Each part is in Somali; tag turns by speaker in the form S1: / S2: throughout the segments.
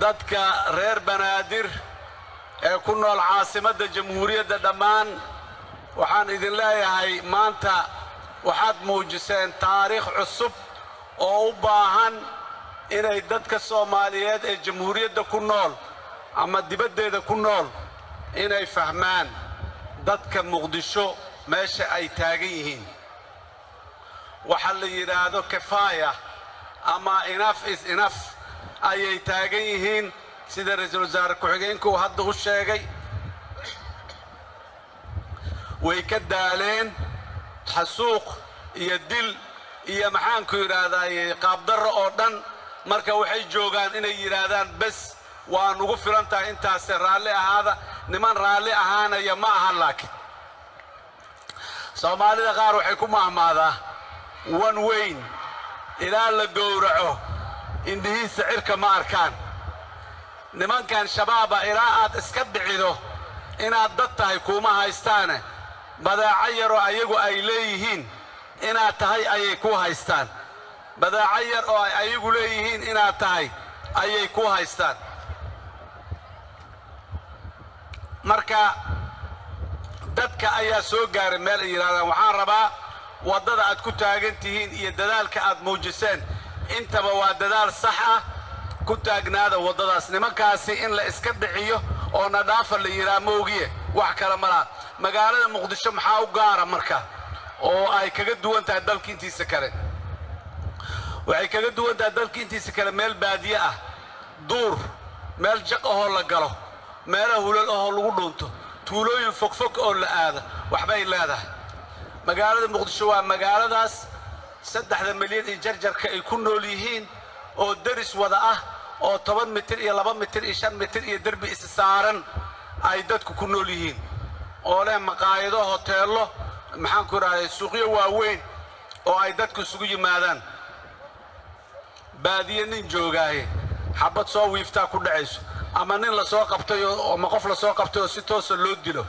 S1: Dadka reer Banaadir ee ku nool caasimadda jamhuuriyadda dhammaan, waxaan idin leeyahay, maanta waxaad muujiseen taariikh cusub oo u baahan inay dadka Soomaaliyeed ee jamhuuriyadda ku nool ama dibaddeeda ku nool inay fahmaan dadka Muqdisho meesha ay taagan yihiin. Waxa la yidhaahdo "kifaaya" ama "enough is enough" ayay taagan yihiin, sida ra-iisul wasaare ku-xigeenku uu hadda u sheegay. Way ka daaleen xasuuq iyo dil iyo, maxaanku yidhaahdaye, qaabdarro oo dhan. Marka waxay joogaan inay yidhaahdaan, "Bes, waa nugu filan tahay intaase, raalli ahaada." Niman raalli ahaanaya ma ahan, laakiin Soomaalida qaar waxay ku mahmaadaa, "Wan weyn ilaa la gowraco indhihiisa cirka ma arkaan." Nimankan Shabaaba ilaa aad iska dhicido inaad dad tahay kuuma haystaane, badeeco yaroo ayagu ay leeyihiin inaad tahay ayay ku haystaan. Badeeco yar oo ay ayagu leeyihiin inaad tahay ayay ku haystaan. Marka dadka ayaa soo gaaray meel ay yidhahdaan, waxaan rabaa waddada aad ku taagan tihiin iyo dadaalka aad muujiseen intaba waa dadaal sax ah. Ku taagnaada waddadaas. Nimankaasi in la iska dhiciyo oo nadhaafa la yidhaha moogiye, wax kale ma laha. Magaalada Muqdisho maxaa u gaara marka oo ay kaga duwan tahay dalka intiisa kale? Waxay kaga duwan tahay dalka intiisa kale, meel baadiye ah, duur, meel jaq ahoo la galo, meelo hulal ahoo lagu dhuunto, tuulooyin fogfog oo la aada, waxbay leedahay. Magaalada Muqdisho waa magaaladaas 3-da milyan iyo jarjarka ay ku nool yihiin oo deris wada ah, oo 10 mitir iyo 2 mitir iyo 5 mitir iyo derbi is saaran ay dadku ku nool yihiin, oo leh maqaayado, hoteello, maxaan ku idhahday, suuqyo waaweyn oo ay dadku isugu yimaadaan. Baadiye nin joogaaye xabad soo wiiftaa ku dhacayso, ama nin lasoo qabtay ama qof lasoo qabtay oo si toosa loo dilo.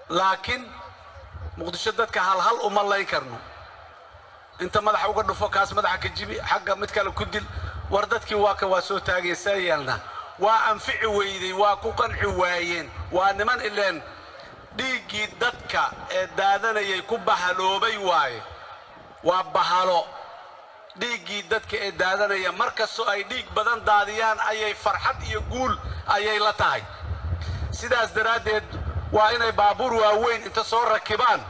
S1: Laakiin Muqdisho dadka halhal uma layn karno. Inta madaxa uga dhufo, kaas madaxa ka jibi, xagga mid kale ku dil. War dadkii waa ka waa soo taagaya, saa yeelna waa anfici weyday, waa ku qanci waayeen. Waa niman ileen dhiiggii dadka ee daadanayay ku bahaloobay waaye. Waa bahalo dhiiggii dadka ee daadanaya. Mar kastoo ay dhiig badan daadiyaan ayay farxad iyo guul ayay la tahay. Sidaas daraaddeed waa inay baabuur waaweyn inta soo rakibaan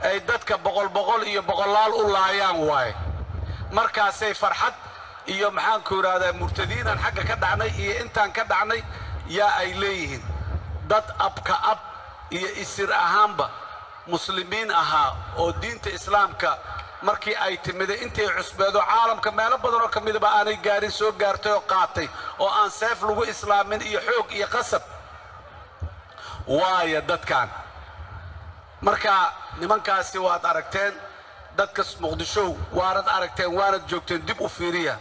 S1: ay dadka boqol boqol iyo boqolaal u laayaan waaye. Markaasay farxad iyo, maxaanku idhahdaa, murtadiinaan xagga ka dhacnay iyo intaan ka dhacnay yaa ay leeyihiin. Dad abka ab iyo isir ahaanba Muslimiin ahaa oo diinta Islaamka markii ay timiday intay cusbeedo, caalamka meelo badan oo ka midaba aanay gaarin, soo gaartay oo qaatay, oo aan seef lagu islaamin iyo xoog iyo qasab waaya dadkan. Marka nimankaasi waad aragteen, dadka Muqdishow waanad aragteen, waanad joogteen. Dib u fiiriya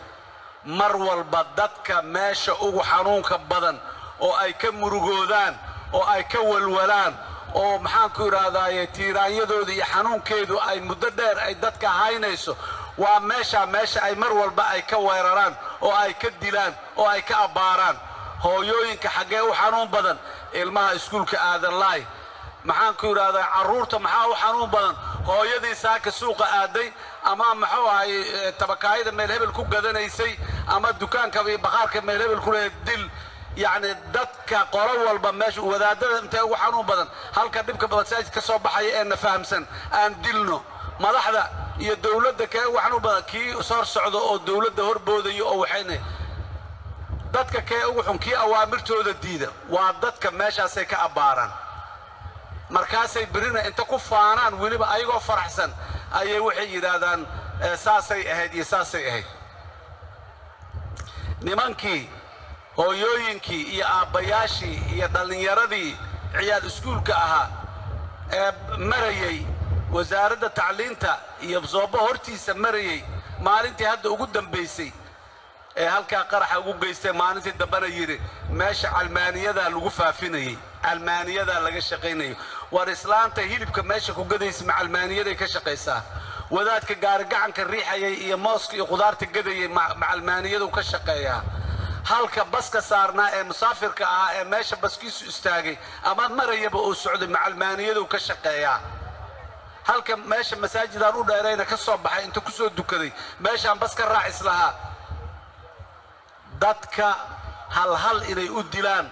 S1: mar walba dadka meesha ugu xanuunka badan oo ay ka murugoodaan oo ay ka walwalaan oo, maxaanku idhahdaaye, tiiraanyadooda iyo xanuunkeedu ay muddo dheer ay dadka haynayso, waa meesha meesha ay mar walba ay ka weeraraan oo ay ka dilaan oo ay ka abbaaraan. Hooyooyinka xaggee u xanuun badan? Ilmaha iskuulka aadan laay. Maxaanku idhahdaa, carruurta maxaa u xanuun badan? Hooyadii saaka suuqa aaday ama, muxuu ahay, tabakaayada meel hebel ku gadanaysay ama dukaanka iyo bakhaarka meel hebel ku leeya dil. Yacni dadka qolo walba meesha, wadaadada intee ugu xanuun badan? Halka dhibka masaajid ka soo baxaya ee na fahamsan aan dilno. Madaxda iyo dowladda kee ugu xanuun badan? Kii hor socdo oo dowladda horboodayo oo waxayna. Dadka kee ugu xun? Kii awaamirtooda diida. Waa dadka meeshaasay ka abbaaraan. Markaasay berina inta ku faanaan, weliba ayagoo faraxsan, ayay waxay yidhaahdaan, "Saasay ahayd iyo saasay ahayd." Nimankii hooyooyinkii iyo aabbayaashii iyo dhallinyaradii ciyaal iskuulka ahaa ee marayay wasaaradda tacliinta iyo soobo hortiisa marayay maalintii hadda ugu dambaysay ee halkaa qaraxa ugu geystay, maalintii dambena yidhi meesha calmaaniyadaa lagu faafinayey, calmaaniyadaa laga shaqaynayo. War, islaanta hilibka meesha ku gadaysa ma calmaaniyaday ka shaqaysaa? Wadaadka gaarigacanka riixayay iyo mooska iyo khudaarta gadayay macalmaaniyadu ka shaqeeyaa. Halka baska saarnaa ee musaafirka ahaa ee meesha baskiisu istaagay ama marayaba uu socday macalmaaniyadu ka shaqeeyaa. Halka meesha masaajidaan u dheerayna ka soo baxay inta ku soo dukaday meeshaan bas ka raacis lahaa. Dadka halhal inay u dilaan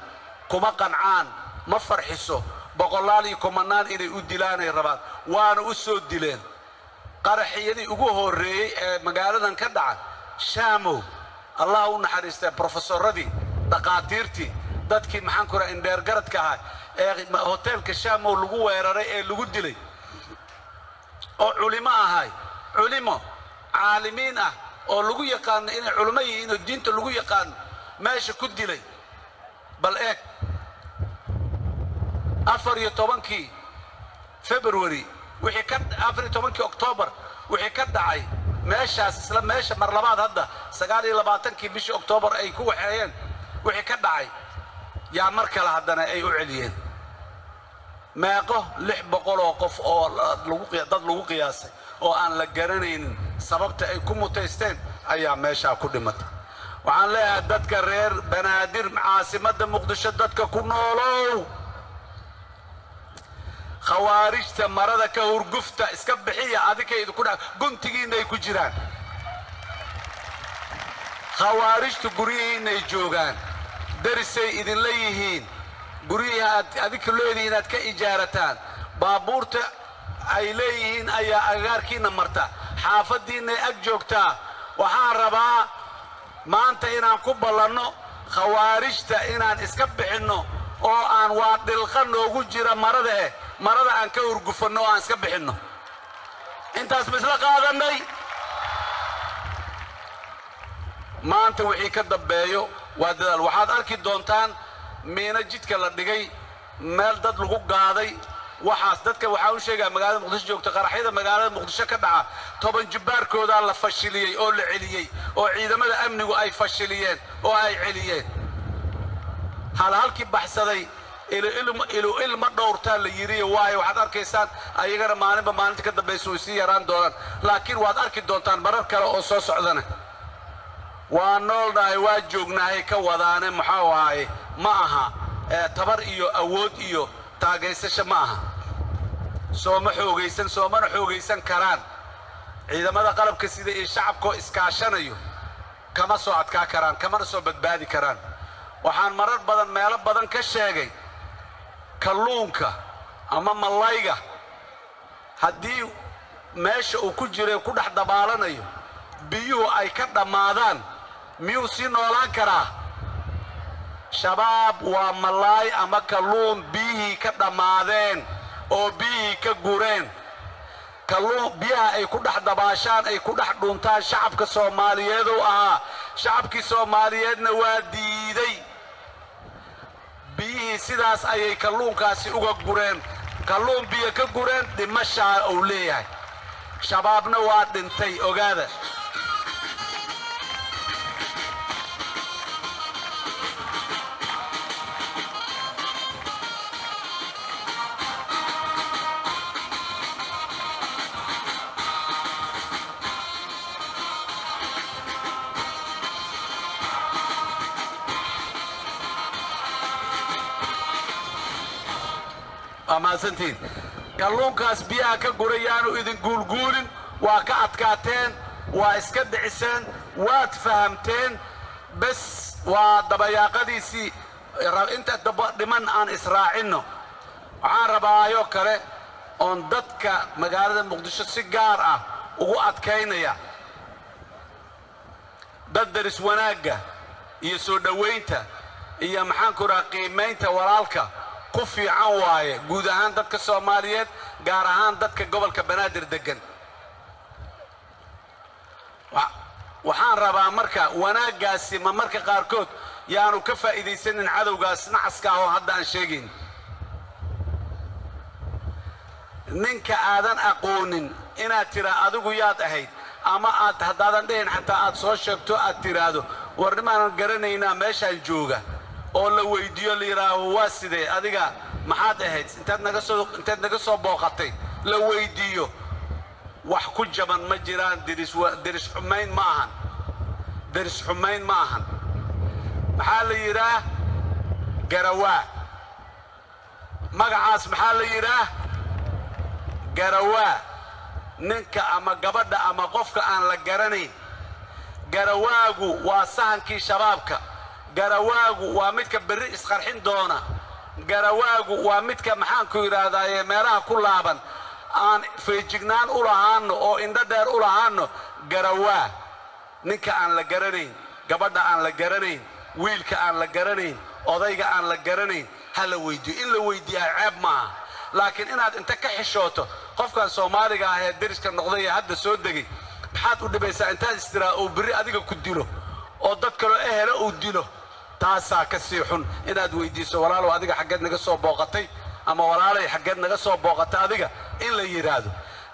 S1: kuma qancaan, ma farxiso. Boqolaal iyo kumanaan inay u dilaanay rabaan, waana u soo dileen. Qaraxiyadii ugu horreeyey ee magaaladan ka dhaca, Shaamow, Allah u naxariistay, profesoradii, dhaqaatiirtii, dadkii maxaan ku raha indheergaradka ahaa ee hoteelka Shaamow lagu weeraray ee lagu dilay oo culimo ahay, culimo caalimiin ah oo lagu yaqaano inay culimo yihiin oo diinta lagu yaqaano meesha ku dilay. Bal eeg, 14-kii February wixii ka, 14-kii Oktoobar wixii ka dhacay meeshaas, isla meesha mar labaad hadda 29-kii bishii Oktoobar ay ku waxeeyeen wixii ka dhacay, yaa mar kale haddana ay u celiyeen. Meeqo 600 oo qof oo dad lagu qiyaasay oo aan la garanaynin sababta ay ku mutaysteen ayaa meeshaa ku dhimatay. Waxaan leeyahay dadka reer Banaadir, caasimadda Muqdisho dadka ku noolow, khawaarijta marada ka hurgufta, iska bixiya. Adikay idinku dha guntigiinay ku jiraan. Khawaarijtu guryihiinay joogaan, darisay idinla yihiin, guryihii aad adika leedihiin aad ka ijaarataan, baabuurta ay leeyihiin ayaa agagaarkiinna marta, xaafaddiinnay ag joogtaa. Waxaan rabaa maanta inaan ku ballanno khawaarijta inaan iska bixinno oo aan waa dhilqa noogu jira marada eh, marada aan ka hurgufanno oo aan iska bixinno. Intaas ma isla qaadannay? Maanta wixii ka dambeeyo waa dadaal. Waxaad arki doontaan miino jidka la dhigay, meel dad lagu gaaday. Waxaas dadka waxaa u sheegaya magaalada Muqdisho joogta, qaraxyada magaalada Muqdisho ka dhaca 10 jibbaarkoodaa la fashiliyey oo la celiyey oo ciidamada amnigu ay fashiliyeen oo ay celiyeen. Halhalkii baxsaday ilu ilma dhowrtaa la yidhi, waayo waxaad arkaysaan ayagana maalinba maalinta ka dambaysa way sii yaraan doonaan, laakiin waad arki doontaan marar kale oo soo socdana. Waa noolnahay, waa joognahay ka wadaane muxuu ahaye, ma aha tabar iyo awood iyo taageysasho ma aha. Sooma xoogaysan, soomana xoogaysan karaan. Ciidamada qalabka sida iyo shacabkoo iskaashanayo kama soo adkaa karaan, kamana soo badbaadi karaan. Waxaan marar badan meelo badan ka sheegay, kalluunka ama mallayga haddii meesha uu ku jiray ku dhex dabaalanayo biyuhu ay ka dhammaadaan, miyuu sii noolaan karaa? Shabaab waa malaay ama kalluun biyihii ka dhammaadeen oo biyihii ka gureen. Kalluun biyaha ay ku dhex dabaashaan, ay ku dhex dhuntaan shacabka Soomaaliyeeduu ahaa. Shacabkii Soomaaliyeedna waa diiday biyihii, sidaas ayay kalluunkaasi uga gureen. Kalluun biyo ka gureen dhimashaa uu leeyahay. Shabaabna waa dhintay, ogaada. Waa mahadsantihiin. Kalluunkaas biyaha ka gurayaanu idin guulguulin. Waa ka adkaateen, waa iska dhiciseen, waad fahamteen. Bes waa dabayaaqadiisii, inta daba dhiman aan israacinno. Waxaan rabaayoo kale oon dadka magaalada Muqdisho si gaar ah ugu adkaynaya, dad daris wanaagga iyo soo dhowaynta iyo maxaan ku raha qiimaynta walaalka ku fiican waaye guud ahaan dadka Soomaaliyeed, gaar ahaan dadka gobolka Banaadir deggan. Waxaan rabaa marka wanaaggaasi ma marka qaarkood yaanu ka faa'iidaysanin cadowgaas nacaska ah oo hadda aan sheegayn. Ninka aadan aqoonin inaad tiraa adigu yaad ahayd, ama aad haddaadan dhihin xataa aad soo sheegto, aad tiraahdo war nimaanan garanaynaa meeshaan jooga, oo la weydiiyo, la yidhaaho waa sidee, adiga maxaad ahayd, intaad naga soo booqatay, la weydiiyo. Wax ku jaban ma jiraan. Deris xumayn ma ahan, deris xumayn ma ahan. Maxaa la yidhaah garawaa? Magacaas maxaa la yidhaah? Garawaa. Ninka ama gabadha ama qofka aan la garanayn. Garawaagu waa sahankii shabaabka. Garawaagu waa midka berri isqarxin doona. Garawaagu waa midka, maxaanku yidhaahdaaye, meelaha ku laaban. Aan feejignaan u lahaanno oo indho dheer u lahaanno. Garawaa, ninka aan la garanayn, gabadha aan la garanayn, wiilka aan la garanayn, odayga aan la garanayn, ha la weydiiyo. In la weydiiyaa ceeb maaha, laakiin inaad inta ka xishooto qofkan Soomaaliga ah ee deriska noqday ee hadda soo degay, maxaad u dhibaysaa intaad istiraa uu berri adiga ku dilo oo dad kaloo ehelo uu dilo, taasaa ka sii xun. Inaad weydiiso, "Walaalow, adiga xaggeed naga soo booqatay?" ama "Walaalay, xaggeed naga soo booqatay adiga?" in la yidhaahdo.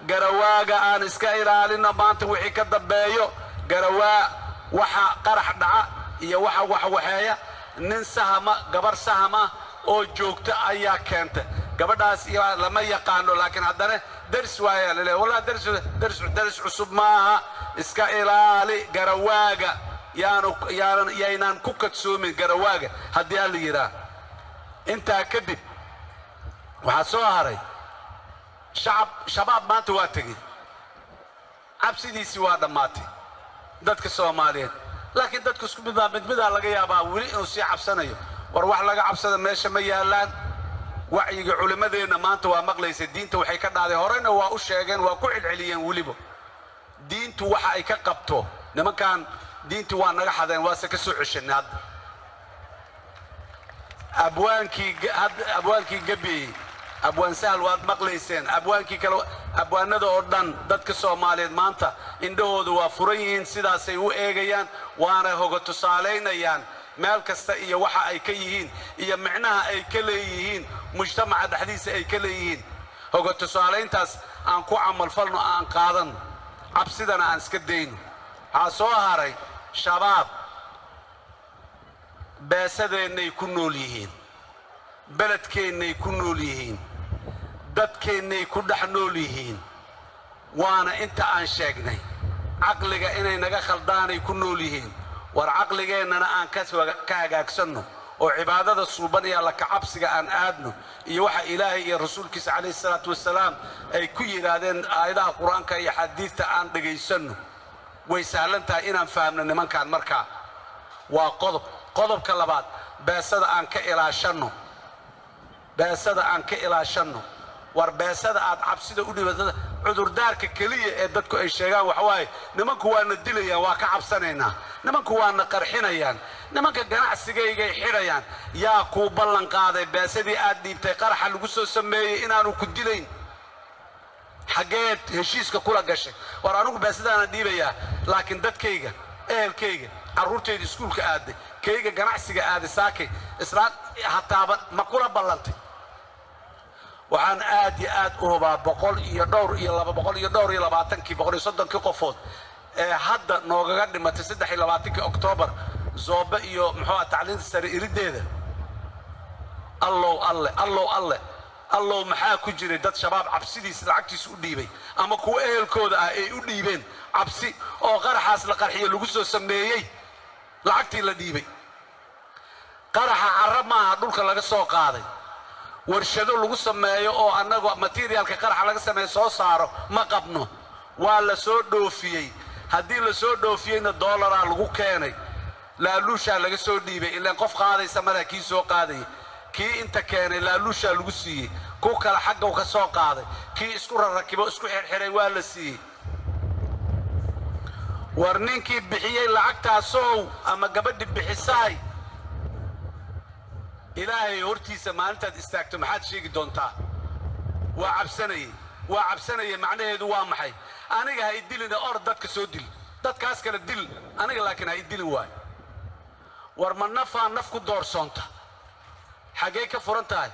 S1: Garawaaga aan iska ilaalino maanta wixii ka dambeeyo. Garawaa waxa qarax dhaca iyo waxa waxwaxeeya, nin sahama, gabar sahama oo joogta ayaa keenta. Gabadhaas iyo lama yaqaano, laakiin haddana daris waayaa laleeyahay. Wallahi daris, daris, daris cusub maaha. Iska ilaali garawaaga. Yaanu yaanan yaynaan ku kadsoomin garawaaga haddii aan la yidhaah. Intaa kadib waxaa soo haray shacab. Shabaab maanta waa tegey, cabsidiisii waa dhammaatay dadka Soomaaliyeed, laakiin dadku isku mid baa. Mid midaa laga yaabaa weli inuu sii cabsanayo. War wax laga cabsada meesha ma yaallaan. Wacyiga culimmadeenna maanta waa maqlaysa. Diinta waxay ka dhahday, horena waa u sheegeen, waa ku celceliyeen weliba, diintu waxa ay ka qabto nimankan. Diintu waa naga xadeen, waase ka soo ceshanay hadda. Abwaankii gabiyey, Abwaan Sahal, waad maqlayseen. Abwaankii kale, abwaanada oo dhan, dadka Soomaaliyeed maanta indhahoodu waa furan yihiin, sidaasay u eegayaan, waana hoga tusaalaynayaan meel kasta iyo waxa ay ka yihiin iyo micnaha ay ka leeyihiin mujtamaca dhexdiisa ay ka leeyihiin. Hoga tusaalayntaas aan ku camalfalno, aan qaadanno, cabsidana aan iska dayno. Waxaa soo haray shabaab. Beesadeennay ku nool yihiin, beledkeennay ku nool yihiin, dadkeennay ku dhex nool yihiin. Waana inta aan sheegnay, caqliga inay naga khaldaanay ku nool yihiin. War caqligeennana aan ka hagaagsanno oo cibaadada suuban iyo alla kacabsiga aan aadno, iyo waxa Ilaahay iyo rasuulkiisa calayhi salaatu wasalaam ay ku yidhaahdeen aayadaha Qur-aanka iyo xadiidta aan dhegaysanno. Way sahlan tahay inaan fahamno nimankan. Markaa waa qodob. Qodobka labaad, beesada aan ka ilaashanno, beesada aan ka ilaashanno. War beesada aad cabsida u dhibatada, cudurdaarka keliya ee dadku ay sheegaan waxa waaye, nimanku waana dilayaan, waa ka cabsanaynaa, nimanku waana qarxinayaan, nimanka ganacsigaygay xidhayaan. Yaa kuu ballan qaaday beesadii aad dhiibtay qaraxa lagu soo sameeyey inaanu ku dilayn? Xaggeed heshiiska kula gashay? "War anigu beesadaana dhiibayaa, laakiin dadkayga, ehelkayga, carruurtayda iskuulka aaday, kayga ganacsiga aaday, saakay islaan hataaba ma kula ballantay?" Waxaan aad iyo aad u hubaa boqol iyo dhowr iyo 222-kii, 130-kii qofood ee hadda noogaga dhimatay 23-kii Oktoobar Zoobe iyo muxuu ah tacliinta sare iriddeeda. Allow alle, allow alle, allow, maxaa ku jiray dad shabaab cabsidiisa lacagtiisa u dhiibay ama kuwa ehelkooda ah ay u dhiibeen cabsi oo qaraxaas la qarxiyo lagu soo sameeyey lacagtii la dhiibay? Qaraxa carab maaha dhulka laga soo qaaday. Warshado lagu sameeyo oo annagu materialka qaraxa laga sameeyo soo saaro ma qabno. Waa la soo dhoofiyey. Haddii la soo dhoofiyeyna, dollaraa lagu keenay, laaluushaa laga soo dhiibay. Ilaan qof qaadaysa malaa. Kii soo qaadayay, kii inta keenay, laaluushaa lagu siiyey. Ku kale xaggaw ka soo qaaday, kii isku rarakibo, isku xirxiray, waa la siiyey. War ninkii bixiyey lacagtaasow ama gabadhi bixisaay, Ilaahay hortiisa maalintaad istaagto maxaad sheegi doontaa? "Waa cabsanayey, waa cabsanayey." Macnaheedu waa maxay? Aniga ha idilina, or dadka soo dil, dadkaas kale dil, aniga laakiin ha idilin waayo. War ma nafaa naf ku doorsoonta? Xaggee ka furan tahay?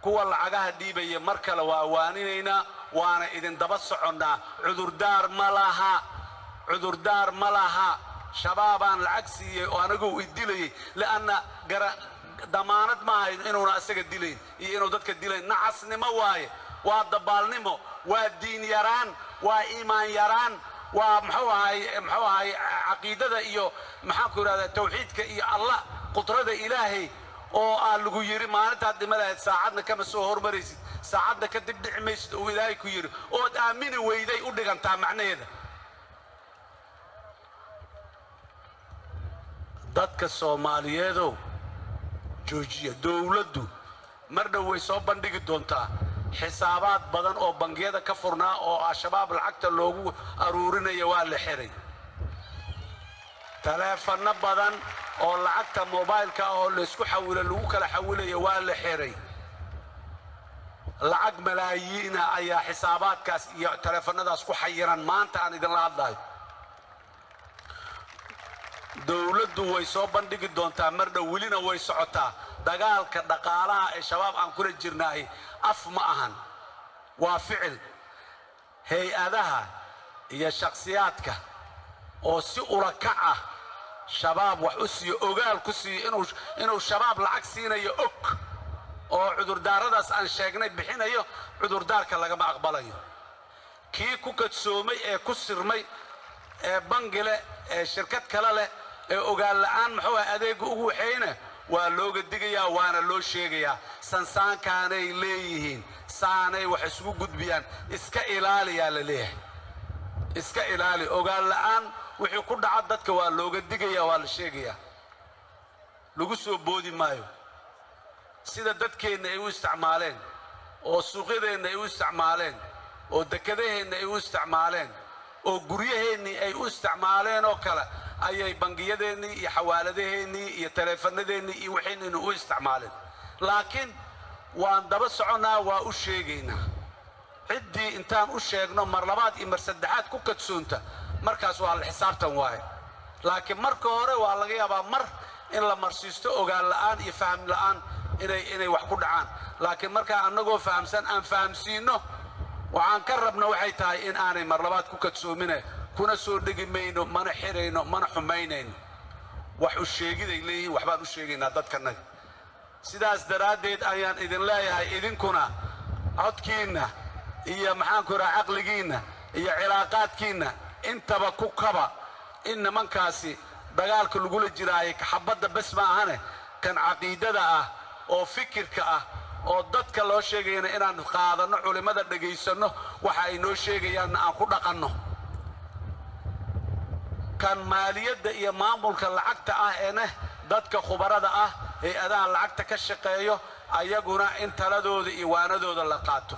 S1: Kuwa lacagaha dhiibaya mar kale waa waaninaynaa, waana idin daba soconnaa. Cudurdaar ma laha, cudurdaar ma laha. "Shabaabaan lacag siiyey oo anigu i dilayey," li'anna gara damaanad ma ahayn inuuna asaga dilayn iyo inuu dadka dilayn. Nacasnimo waaye, waa dabaalnimo, waa diin yaraan. Waa iimaan yaraan, waa muxuu ahay, muxuu ahay, caqiidada iyo, maxaan ku idhahdaa, tawxiidka iyo Allah, qudrada Ilaahay oo aa lagu yidhi maalintaad dhima lahayd saacadna kama soo hormaraysid, saacadna ka dib dhici maysid, uu Ilaahay ku yidhi ood aamini weyday u dhigantaa macnaheeda. Dadka Soomaaliyeedow, joojiya. Dowladdu mar dhow way soo bandhigi doontaa xisaabaad badan oo bangiyada ka furnaa oo Al-Shabaab lacagta loogu aruurinaya, waa la xiray. Taleefanno badan oo lacagta mobaylka ah oo laysku xawilo, lagu kala xawilayo, waa la xiray. Lacag malaayiina ayaa xisaabaadkaas iyo taleefannadaas ku xayiran maanta aan idinla hadlayo. Dowladdu way soo bandhigi doontaa mar dhow, welina way socotaa. Dagaalka dhaqaalaha ee Shabaab aan kula jirnaahay af ma ahan, waa ficil. Hay-adaha iyo shakhsiyaadka oo si ulakac ah Shabaab wax u siiyo, ogaal ku siiyo inuu Shabaab lacag siinayo og, oo cudurdaaradaas aan sheegnay bixinayo, cudurdaarka lagama aqbalayo. Kii ku kadsoomay ee ku sirmay ee bangi leh ee shirkad kale leh ee ogaal la'aan, muxuu ah, adeegga ugu waxayna, waa looga digayaa, waana loo sheegayaa. Sansaankaanay leeyihiin, saanay wax isugu gudbiyaan, iska ilaaliyaa la leeyahay, iska ilaali. Ogaal la'aan wixii ku dhaca dadka waa looga digayaa, waa la sheegayaa, lagu soo boodi maayo. Sida dadkeenna ay u isticmaaleen oo suuqyadeenna ay u isticmaaleen oo dekedaheenna ay u isticmaaleen oo guryaheennii ay u isticmaaleen oo kale ayay bangiyadeennii iyo xawaaladaheennii iyo taleefannadeennii iyo waxaynaynu u isticmaaleen. Laakiin waan daba soconnaa, waa u sheegaynaa. Ciddii intaan u sheegno mar labaad iyo mar saddexaad ku kadsoonta, markaas waa la xisaabtan waaye. Laakiin marka hore waa laga yaabaa mar in la marsiisto ogaan la'aan iyo faham la'aan inay wax ku dhacaan. Laakiin markaa annagoo fahamsan aan fahamsiinno, waxaan ka rabna waxay tahay in aanay mar labaad ku kadsoomine. Kuna soo dhegi mayno, mana xirayno, mana xumaynayno. Wax u sheegiday leeyihiin, waxbaan u sheegaynaa dadkanaga. Sidaas daraaddeed ayaan idin leeyahay, idinkuna codkiinna iyo, maxaanku idhaha, caqligiinna iyo cilaaqaadkiinna intaba ku kaba in nimankaasi dagaalka lagula jiraayay xabadda bes ma ahane, kan caqiidada ah oo fikirka ah oo dadka loo sheegayana inaan qaadanno, culimmada dhegaysanno, waxa ay noo sheegayaanna aan ku dhaqanno. Kan maaliyadda iyo maamulka lacagta ah eeneh dadka khubarada ah, hay-adaha lacagta ka shaqeeyo, ayaguna in taladooda iyo waanadooda la qaato.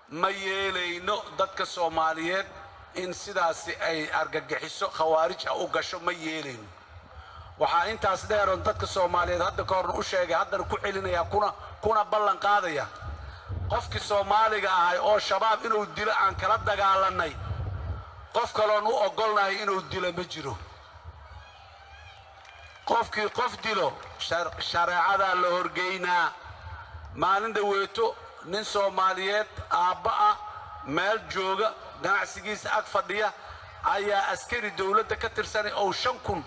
S1: Ma yeelayno dadka Soomaaliyeed in sidaasi ay argagixiso khawaarij ah u gasho, ma yeelayno. Waxaa intaas dheeroon dadka Soomaaliyeed hadda ka horna u sheegay, haddana ku celinaya, kuna ballan qaadaya: qofkii Soomaaliga ahay oo Shabaab inuu dilo aan kala dagaalannay, qof kaloon u oggolnahay inuu dilo ma jiro. Qofkii qof dilo shareecadaa la horgeynaa. Maalin dhaweeto nin Soomaaliyeed, aabba ah, meel jooga, ganacsigiisa ag fadhiya, ayaa askari dowladda ka tirsanay oo 5,000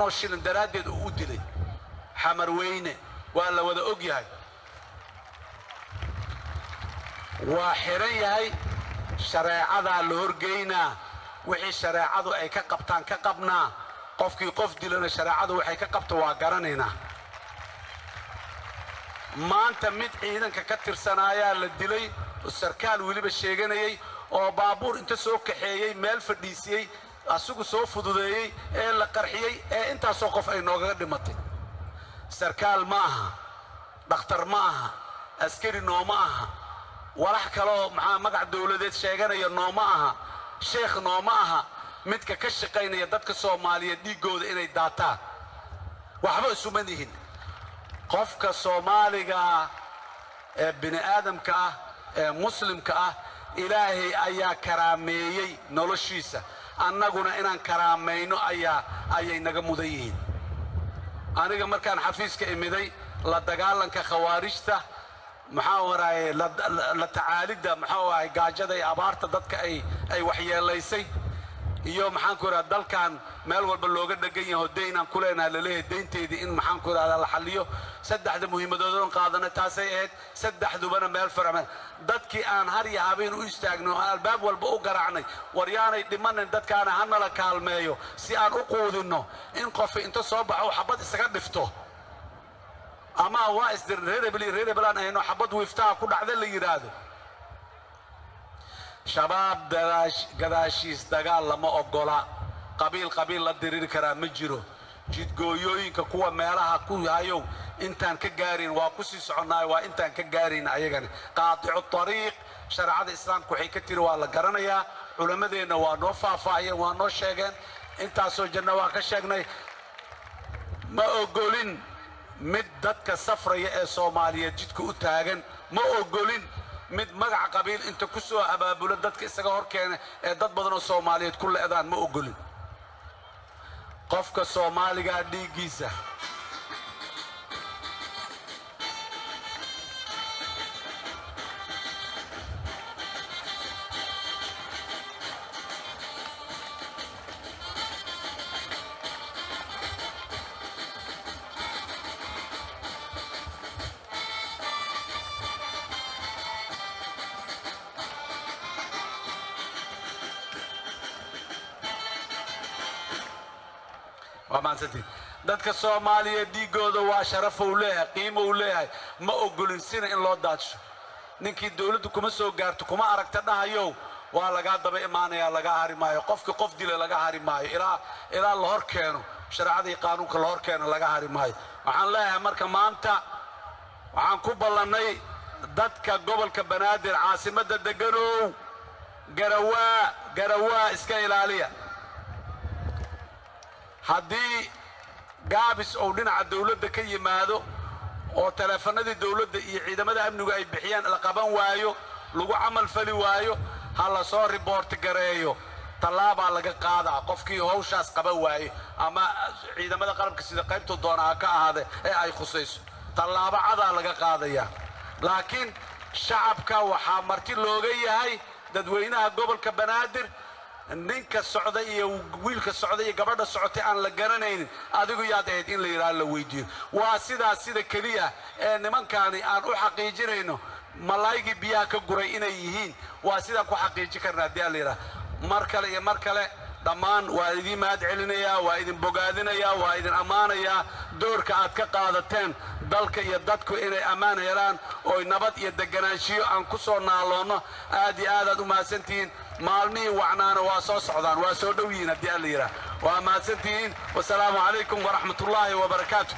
S1: oo shilin daraaddeed uu u dilay. Xamarweyne waa la wada og yahay, waa xiran yahay, shareecadaa la horgeynaa. Wixii shareecadu ay ka qabtaan ka qabnaa. Qofkii qof dilana shareecadu waxay ka qabto waa garanaynaa. Maanta mid ciidanka ka tirsanaayaa la dilay, sarkaal weliba sheeganayay, oo baabuur inta soo kaxeeyey meel fadhiisiyey, asigu soo fududeeyey, ee la qarxiyey ee intaasoo qof ay noogaga dhimatay. Sarkaal ma aha, dhakhtar ma aha, askari nooma aha, walax kaloo maxaa magac dowladeed sheeganaya nooma aha, sheekh nooma aha. Midka ka shaqaynaya dadka Soomaaliyeed dhiiggooda inay daataan, waxba isuma nihin. Qofka Soomaaliga ee bini aadamka ah ee muslimka ah, Ilaahay ayaa karaameeyey noloshiisa, annaguna inaan karaamayno ayay naga mudan yihiin. Aniga markaan xafiiska imiday, la dagaalanka khawaarijta, maxaa waraaye, la tacaalidda, maxuu ahay, gaajada iyo abaarta dadka ay waxyeelaysay. Iyo maxaan ku idhahda, dalkan meel walba looga dhegan yaho, daynaan ku leenahay laleeyahay, daynteedii in maxaan ku idhahda la xalliyo. Saddexda muhiimadoodan qaadanay taasay ahayd. Saddexdubana meel farama dadkii aan har iyo habeen u istaagno, aan albaab walba u garaacnay, war yaanay dhimanin dadkaana, ha nala kaalmeeyo si aan u quudinno. In qofi inta soo baxo xabad isaga dhifto ama waa isdirin, reer hebel iyo reer hebel aan ahayno, xabad wiiftaha ku dhacda la yidhaahdo. Shabaab gadaashiis dagaal lama ogola. Qabiil qabiil la diriri karaa ma jiro. Jidgooyooyinka kuwa meelaha ku hayow, intaan ka gaarin waa ku sii soconnaay, waa intaan ka gaarin ayagana. Qaaticu tariiq shareecada islaamka waxay ka tiri waa la garanayaa. Culammadeenna waa noo faahfaahiyeen, waa noo sheegeen, intaasoo janno waa ka sheegnay. Ma ogolin mid dadka safraya ee Soomaaliyeed jidka u taagan. Ma ogolin mid magac qabiil inta ku soo abaabula dadka isaga hor keena ee dad badan oo Soomaaliyeed ku le'daan. Ma ogolin. Qofka Soomaaligaa dhiiggiisa waa mahadsantihin. Dadka Soomaaliyeed dhiiggooda waa sharaf uu leeyahay, qiimo uu leeyahay. Ma ogolin sina in loo daadsho. Ninkii dowladdu kuma soo gaarto, kuma aragta dhahayow, waa lagaa daba imaanayaa, lagaa hari maayo. Qofkii qof dila laga hari maayo ilaa la hor keeno shareecada iyo qaanuunka, la hor keeno laga hari maayo. Waxaan leeyahay marka, maanta waxaan ku ballannay dadka gobolka Banaadir, caasimadda deganow, garawaa garawaa iska ilaaliya. Haddii gaabis uu dhinaca dowladda ka yimaado oo taleefanadii dowladda iyo ciidamada amnigu ay bixiyaan la qaban waayo, lagu camal fali waayo, ha la soo report gareeyo, tallaabaa laga qaadaa qofkii hawshaas qaban waaye, ama ciidamada qalabka sida qaybtuu doona ha ka ahaade ee ay khusayso, tallaabo cadaa laga qaadayaa. Laakiin shacabka waxaa marti looga yahay, dadweynaha gobolka Banaadir, ninka socda iyo wiilka socda iyo gabadha socotay aan la garanaynin, adigu yaad ahayd in la yidhaha, la weydiiyo. Waa sidaas sida keliya ee nimankaani aan u xaqiijinayno malaaygii biyaha ka guray inay yihiin. Waa sidaan ku xaqiijin karna haddii aan la yidhaha. Mar kale iyo mar kale, dhammaan waa idiin mahad celinayaa, waa idin bogaadinayaa, waa idin ammaanayaa doorka aad ka qaadateen dalka iyo dadku inay ammaan helaan oy nabad iyo deganaanshiyo aan ku soo naaloonno. Aad iyo aad aad u mahadsantihiin. Maalmihii wacnaana waa soo socdaan, waa soo dhow yihiin haddii aan la yidhaah. Waa mahadsantihiin. Wasalaamu calaykum waraxmatullaahi wabarakaatu.